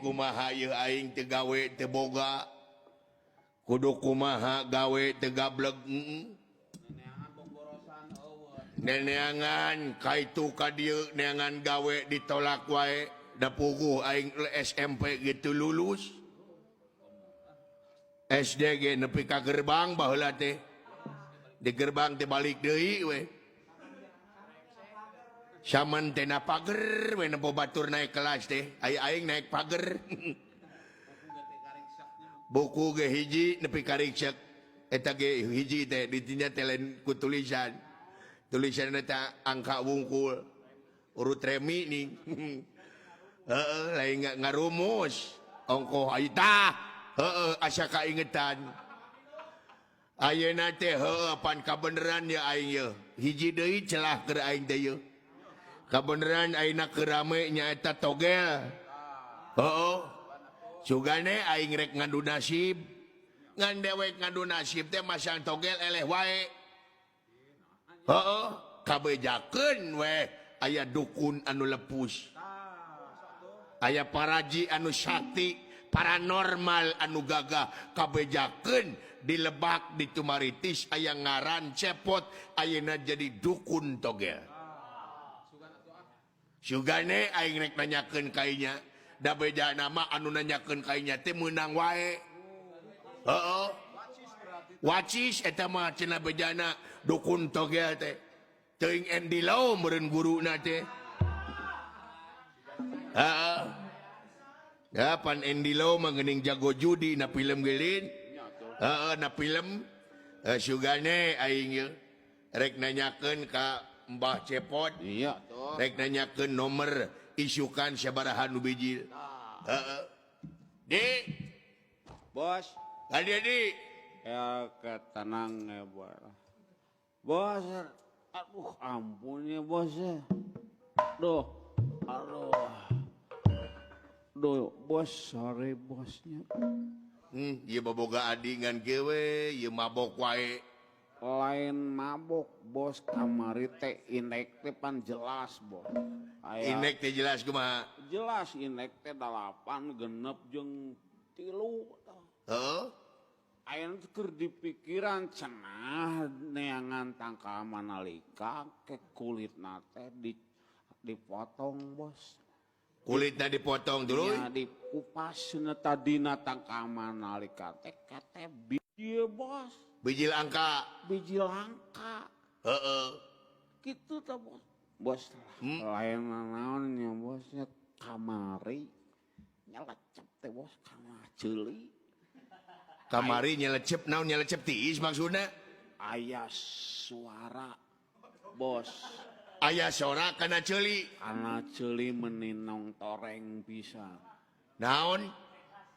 Kumaha ieu aing teu gawe teu boga. Kudu kumaha gawe teu gableg. Neneangan kaitu ka dieu, neangan gawe ditolak wae, da puguh aing SMP gitu lulus. SD ge nepi ka gerbang baheula teh. Di gerbang teh balik deui we. Saman teh na pager we nempo batur naik kelas teh. Ai aing naik pager. Buku ge hiji nepi ka riksek. Eta ge hiji teh ditinya teh lain ku tulisan. Tulisan eta angka wungkul. Urut remi nih. Heeh, lain ngarumus. Ongkoh ai tah. Heeh, asa kaingetan. Ayeuna teh heueuh pan kabeneran ya aing ye. Hiji deui celah keur aing teh ye. Kabeneran ayeuna keur rame nyaeta togel. Heeh. Sugane aing rek ngadu nasib. Ngan dewek ngadu nasib teh masang togel eleh wae. Heeh, kabejakeun we aya dukun anu lepus. Aya paraji anu sakti, paranormal anu gagah, kabejakeun di Lebak di Tumaritis aya ngaran Cepot ayeuna jadi dukun togel. Sugane aing rek nanyakeun kainya, da beja nama anu nanyakeun kainya teh meunang wae. Heeh. Wacis eta mah cenah bejana dukun togel teh. Teuing Andy Lau meureun guruna teh. Heeh. Ya pan Andy Lau mah geuning jago judi na film geulin. Heeh, na film sugane aing ye rek nanyakeun ka Mbah Cepot. Iya tuh. Rek nanyakeun nomor isukan sabaraha nu bijil. Heeh. Di, Bos, ka dieu di. Ya ketenang ya bos. Bos, aduh ampun ya bos ya. Duh, aduh. Duh, bos, sorry bosnya. Ieu boboga adi ngan kieu we, ieu mabok wae. Lain mabok bos, kamari teh inek teh pan jelas bos. Aya, Inek teh jelas kumaha? Jelas inek teh 8 genep jeung 3. Heeh. Aya keur dipikiran cenah neangan tangkal manalika ke kulitna teh dipotong bos. Kulitna dipotong dulu. Ya dikupas cenah tadina tangkal manalika teh kate bijil bos. Bijil angka. Bijil angka. Heeh. Gitu tah bos. Bos, lain naon nya bosnya, kamari nyelecep teh bos kana ceuli. Kamari nyelecep naon, nyelecep tiis maksudna? Aya suara bos. Aya sora kana ceuli. Kana ceuli meninong toreng pisan. Naon?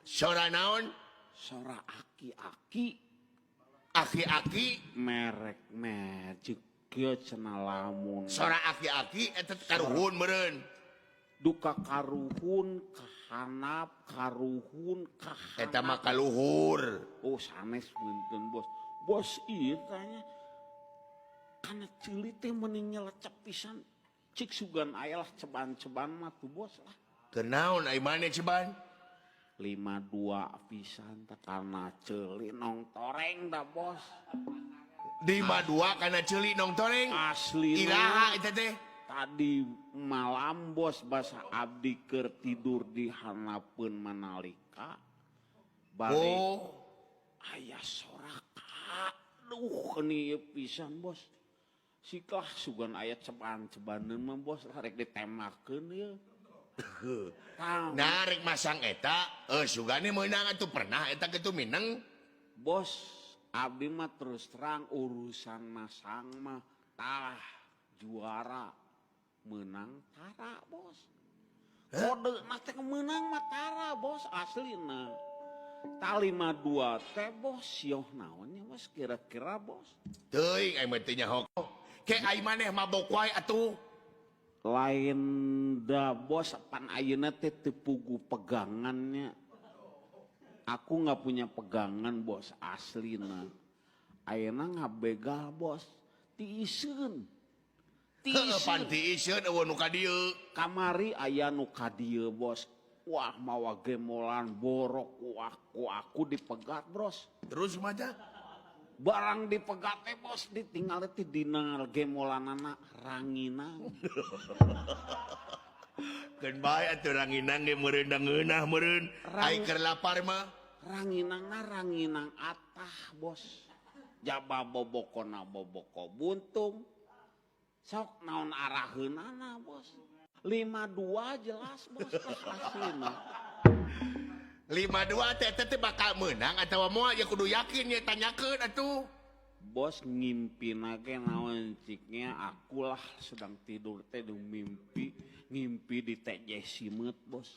Sora naon? Sora aki-aki. Aki-aki merek magic kieu cenah lamun. Sora aki-aki eta teh karuhun meureun. Duka karuhun kahanap, karuhun kahanap. Eta mah kaluhur. Oh sanes, punten bos. Bos, ieu tanya kana ceuli teh meuni nyelecep pisan. Cik sugan aya lah ceban-ceban mah tuh bos lah. Kenaon ai maneh ceban? 52 pisan teh kana ceuli nong toreng da bos. 52 kana ceuli nong toreng. Asli. Iraha eta teh? Tadi malam bos, basa abdi keur tidur di hanapeun manalika. Balik aya sora, aduh ieu pisan bos. Siklah sugan aya ceban-cebaneun mah bos, rek ditemakeun ieu. Tah, Nah, rek masang eta, eh sugane meunang atuh, pernah eta kitu mineng. Bos, abdi mah terus terang urusan masang mah tah juara menang tara bos. Kode mah teh menang mah tara bos, aslina. Ta 52 teh bos, sioh naonnya bos kira-kira bos? Teuing aing mah teu nyaho. Ke ai maneh mabok wae atuh. Lain da bos, pan ayeuna teh teu pugu pegangannya. Aku nggak punya pegangan bos, aslina. Ayeuna ngabegal bos, tiiseun. Heueuh, pan Tiiseun. Tiiseun euweuh nu ka dieu. Kamari aya nu ka dieu bos. Wah mawa gemolan borok wah ku aku dipegat bros. Terus maca? Barang dipegat teh bos ditinggal teh dina gemolanana ranginang. Keun bae atuh ranginang ge meureun da ngeunah meureun. Ai keur lapar mah ranginangna ranginang atah bos. Jaba bobokona boboko buntung. Sok naon araheunana bos. 5-2 jelas bos aslina. 5-2 teh teh bakal menang atawa moal ya kudu yakin ya tanyakeun atuh. Bos ngimpina ge naon ciknya akulah sedang tidur teh mimpi ngimpi di TJ Simeut bos.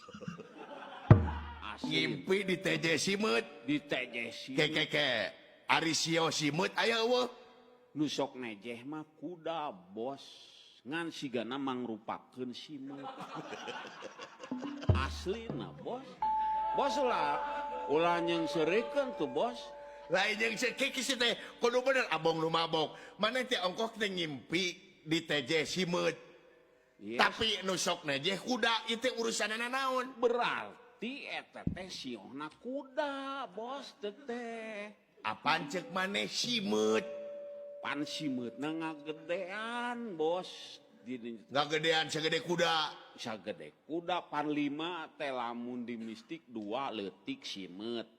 Asli. Ngimpi di TJ Simeut di TJ Simeut. Ke Ari Sio Simeut aya eueuh. Nu sok nejeh mah kuda bos. Ngan sigana mangrupakeun simeut. Aslina bos. Bos ulah nyeungseurikeun tuh bos. Lain jeung sekiki sih teh kudu bener abong nu mabok. Maneh teh ongkok teh ngimpi di TJ Simeut. Yes. Tapi nu sok nejeh kuda ieu teh urusanana naon? Berarti eta teh siona kuda bos teh. Apaan cek maneh simeut? Pan simeutna ngagedean bos. Ngagedean segede kuda. Sagede kuda pan 5 teh lamun di mistik 2 leutik simeut.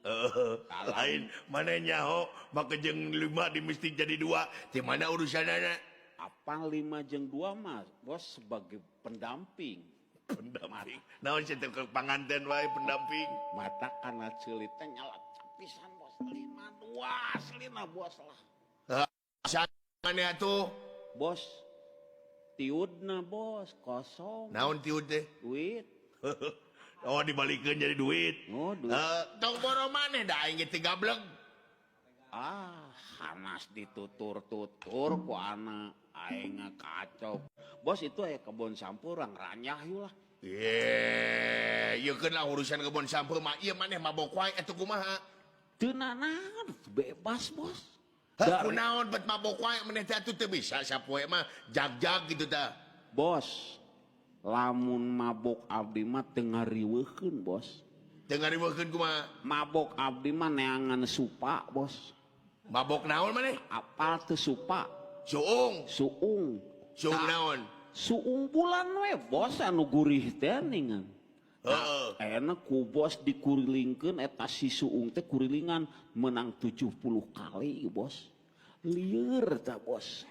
Lain maneh nyaho make jeung 5 di mistik jadi 2. Di mana urusanana? Apang 5 jeung 2 mah bos sebagai pendamping. Pendamping. Naon sih teh panganten wae pendamping. Mata kana ceulit teh nyala pisan bos 5-2 aslina bos lah. Maneh atuh? Bos tiudna bos kosong. Naon tiud teh? Duit. Oh dibalikeun jadi duit. Oh duit. Tong boro maneh da aing ge teu gablek. Ah, hanas ditutur-tutur ku anak aing kacau. Bos itu aya kebon sampurang ranyah yeuh lah. Ye, ieu keun lah urusan kebon sampeu mah ieu maneh mabok wae atuh kumaha? Teu nanaon, bebas bos. Heh, kunaon bet mabok wae maneh teh atuh teu bisa sapoe mah jag-jag gitu tah. Bos, lamun mabok abdi mah teu ngariweuhkeun bos. Teu ngariweuhkeun kumaha? Mabok abdi mah neangan supa bos. Mabok naon maneh? Apal teu supa? Suung. Suung. Suung naon? Suung bulan we bos anu gurih teh ningan. Heeh. Ayeuna ku bos dikurilingkeun eta si suung teh kurilingan menang 70 kali bos. Lieur tah bos.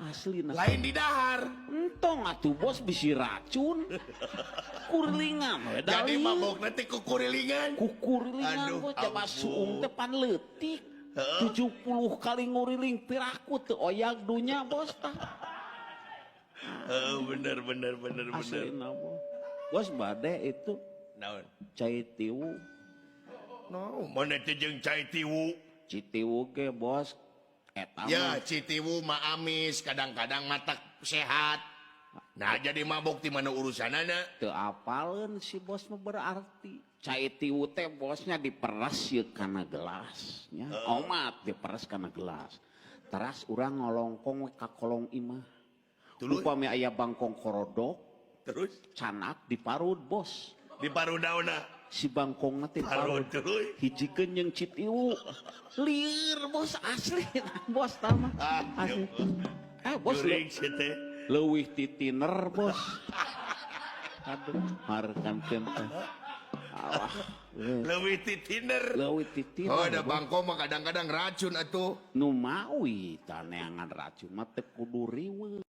Aslina. Lain di dahar. Entong atuh bos bisi racun. Kurilingan we da. Jadi mabokna teh ku kurilingan. Ku kurilingan bos jaba suung teh pan leutik. 70 kali nguriling piraku teu oyag dunya bos tah. Bener bener bener bener. Aslina bos. Bos bade itu naon? Cai tiwu. No, mana teh jeung cai tiwu? Citiwu ge bos eta ya, citiwu mah amis, kadang-kadang matak sehat. Nah, jadi mabok di mana urusanana? Teu apaleun si bos mah berarti. Cai tiwu teh bosnya diperas ieu kana gelas nya. Omat diperas kana gelas. Teras urang ngolongkong we ka kolong imah. Upami aya bangkong korodok. Terus canak diparud bos. Diparud dauna. Si bangkongna teh parud. Hijikeun jeung citiwu. Lieur bos asli bos tah mah. Asli. Bos leuwih titiner bos. Aduh, harkan teh. Alah. Leuwih titiner. Leuwih titiner. Oh, da bangkong mah kadang-kadang racun atuh. Nu mawi taneangan racun mah teu kudu riweuh.